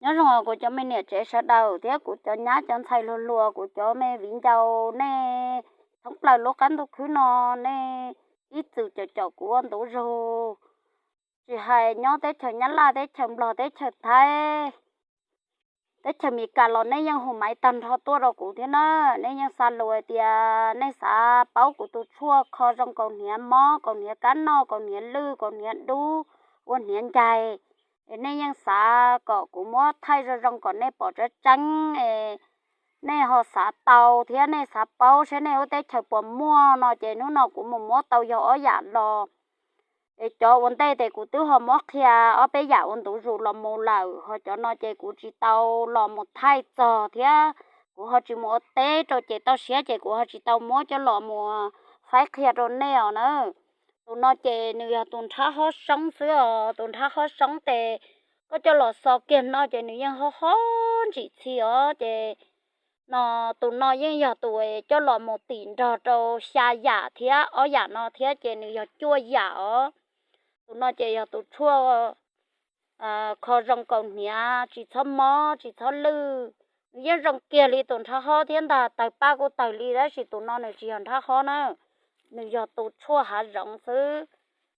Nyob zoo kuv cov me niam tsev sawv daws thiab kuv cov nyab cov ntxhais hluas hluas, kuv cov me viv ncaus nej thoob plaws lub qab ntuj khwb no, nej ib txwm caum caum kuv ua ntu zug, tsis hais nyob teb chaws Nyab Laj, teb chaws Nplog, teb chaws Thaib, teb chaws Amelikas los nej yeej hu maiv tag nrho tuaj rau kuv thiab na. Nej yeej xa lus hais tias nej xav paub kuv tus tshuaj kho zoo kaus hniav mob, kaus hniav kab noj, kaus hniav lwj, kaus hniav dub, ua hniav ncaig, es nej yeej xav kom kuv muab thaij zoo zoo kom nej pom tseeb tseeb, nej ho xav tau thiab nej xav paub saib nej lub teb chaws puas muaj no ces hnub no kuv mus muab tau yog ob yam los. Es cov ua ntej ces kuv twb ho muab qhia ob peb yam ua ntu zus los mus lawm, ho cov no ces kuv tsis tau los mus thaij txog thiab kuv ho tsis mus ua teb rau ces toj siab ces kuv ho tsis tau muab coj los mus faib qhia rau nej os na. Tus no ces nws yog tus nrhab hob soob xwb os, tus nrhab hob soob ces koj coj los xo kiag no ces nws yeej hob hob ntsim txhi os. Ces no tus no yeej yog tus coj los mus tim nrog rau xya yam thiab ob yam no thiab ces nws yog cuaj yam os. Tus no ces yog tus tshuaj kho zoo kaus hniav tsis txhob mob tsis txhob lwj. Nws yeej zoo kiag li tus nrhab hob thiab ntag, tawg paj kuj tawg li, tab sis tus no nws tsis yog nrhab hob na, nws yog tus tshuaj hav zoov xwb.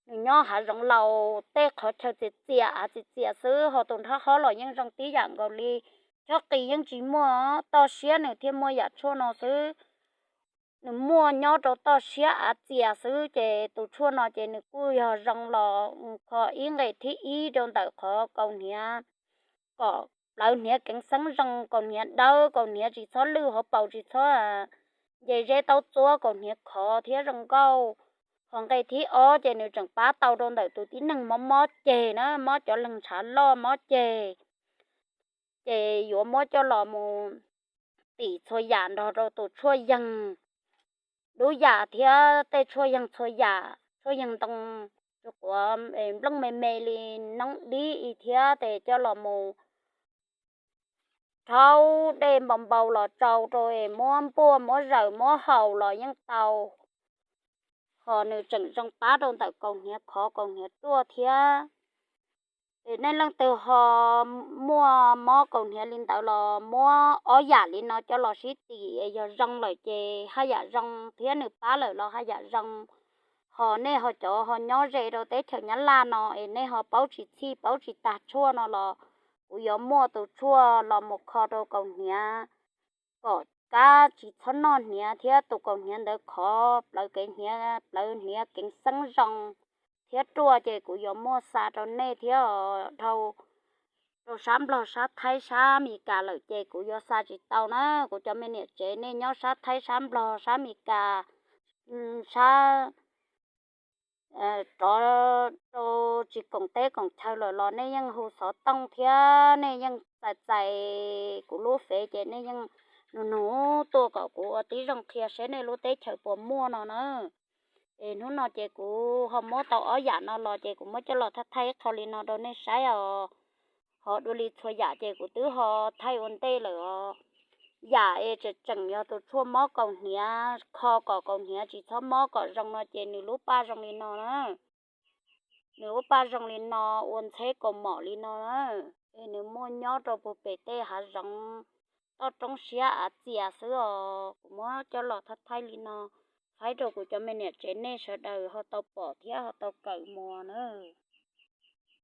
Nws nyob hav zoov laus tej qhov chaw txias txias av txias txias xwb, ho tus nrhab hob los yeej zoo tib yam nkaus li. Chob qis yeej tsis muaj, toj siab nws thiaj muaj yam tshuaj no xwb. Nws muaj nyob rau toj siab av txias xwb, ces tus tshuaj no ces nws kuj yog zoo los kho ib nqe thib ib rau ntawm qhov kaus hniav, kom plawv hniav keev xeeb zoo, kaus hniav dawb, kaus hniav tsis txhob lwj hauv paus, tsis txhob nce zeb taub txuab, kaus hniav khov thiab zoo nkauj. Ho nqe thib ob ces nws tseem pab tau rau ntawm tus tib neeg mob mob ceg na, mob cov leeg ntshav loj mob ceg, ces yuav muab coj los mus tim txhua yam nrog rau tus tshuaj yeeg dub yam thiab tej tshuaj yeeg txhua yam, tshuaj yeeg ntoo, quav nplooj me me li noob dib i thiab ces coj los mus rhaub dej npau npau los tsau rau es muab npuaj muab zaws muab haus los yeej tau. Ho nws tseem zoo pab rau ntawm kaus hniav khov kaus hniav ruaj thiab. Es nej leej twg ho muaj mob kaus hniav li ntawd los muab ob yam li no coj los sib tim, es yog zoo lawm ces haj yam zoo thiab, nws pab lawm los haj yam zoo. Ho nej ho cov ho nyob ze rau teb chaws Nyab Laj no es nej ho paub tsis txhij paub tsis tag tshuaj no los kuv yuav muaj tus tshuaj los mus kho rau kaus hniav kom kab tsis txhob noj hniav thiab tus kaus hniav ntawd khov plawv kev hniav, plawv hniav keev xeeb zoo thiab ruaj ces kuv yuav muaj xa rau nej thiab dhau rau sab Nplog sab Thaib sab Amelikas lawm ces kuv yuav xa tsis tau na. Kuv cov me niam tsev nej nyob sab Thaib sab Nplog sab Amelikas, sab rov rau tsis koom teb koom chaw lawm los nej yeej hu xov tooj thiab nej yeej txais txais kuv lub fev ces nej yeej nug nug tuaj kom kuv ua tib zoo qhia saib nej lub teb chaws puas muaj no na. Es hnub no ces kuv ho muab tau ob yam no los ces kuv muab coj los thaij thaij ib qho li no rau nej saib os. Ho dua li txhua yam ces kuv twb ho thaij ua ntej lawm os. Yam es tseem tseem yog tus tshuaj mob kaus hniav, kho kom kaus hniav tsis txhob mob kom zoo no ces nws lub paj zoo li no na. Nws lub paj zoo li no, ua ntxheb kaus mom li no na. Es nws muaj nyob rau puag pem tej hav zoov toj roob siab av txias xwb os. Kuv muab coj los thaij thaij li no faib rau kuv cov me niam tsev nej sawv daws ho tau pom thiab ho tau kawm mus na.